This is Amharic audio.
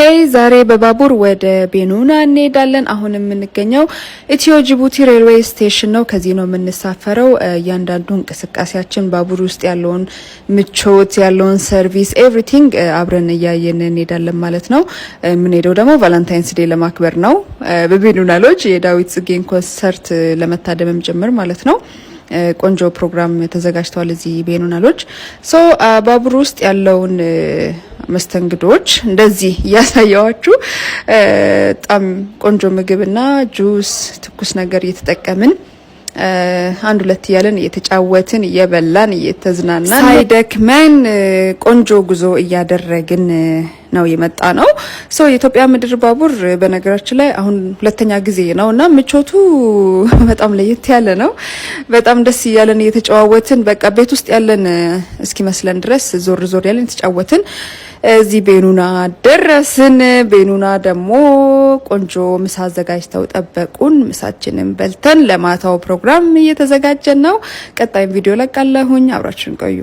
Hey፣ ዛሬ በባቡር ወደ ቤኑና እንሄዳለን። አሁን የምንገኘው ኢትዮ ጅቡቲ railway station ነው። ከዚህ ነው የምንሳፈረው። እያንዳንዱ እንቅስቃሴያችን፣ ባቡር ውስጥ ያለውን ምቾት፣ ያለውን service፣ everything አብረን እያየን እንሄዳለን ማለት ነው። የምንሄደው ደግሞ Valentine's Day ለማክበር ነው። በቤኑና ሎጅ የዳዊት ጽጌን ኮንሰርት ለመታደምም ጭምር ማለት ነው። ቆንጆ ፕሮግራም ተዘጋጅተዋል እዚህ ቤኑና ሎጅ። So ባቡር ውስጥ ያለውን መስተንግዶች እንደዚህ እያሳየዋችሁ፣ በጣም ቆንጆ ምግብና ጁስ፣ ትኩስ ነገር እየተጠቀምን፣ አንድ ሁለት እያለን እየተጫወትን፣ እየበላን፣ እየተዝናናን፣ ሳይደክመን ቆንጆ ጉዞ እያደረግን ነው የመጣነው። So የኢትዮጵያ ምድር ባቡር በነገራችን ላይ አሁን ሁለተኛ ጊዜ ነው እና ምቾቱ በጣም ለየት ያለ ነው። በጣም ደስ እያለን እየተጨዋወትን፣ በቃ ቤት ውስጥ ያለን እስኪመስለን ድረስ ዞር ዞር ያለን የተጫወትን እዚህ ቤኑና ደረስን። ቤኑና ደግሞ ቆንጆ ምሳ አዘጋጅተው ጠበቁን። ምሳችንን በልተን ለማታው ፕሮግራም እየተዘጋጀን ነው። ቀጣይም ቪዲዮ ለቃለሁኝ። አብራችሁን ቆዩ።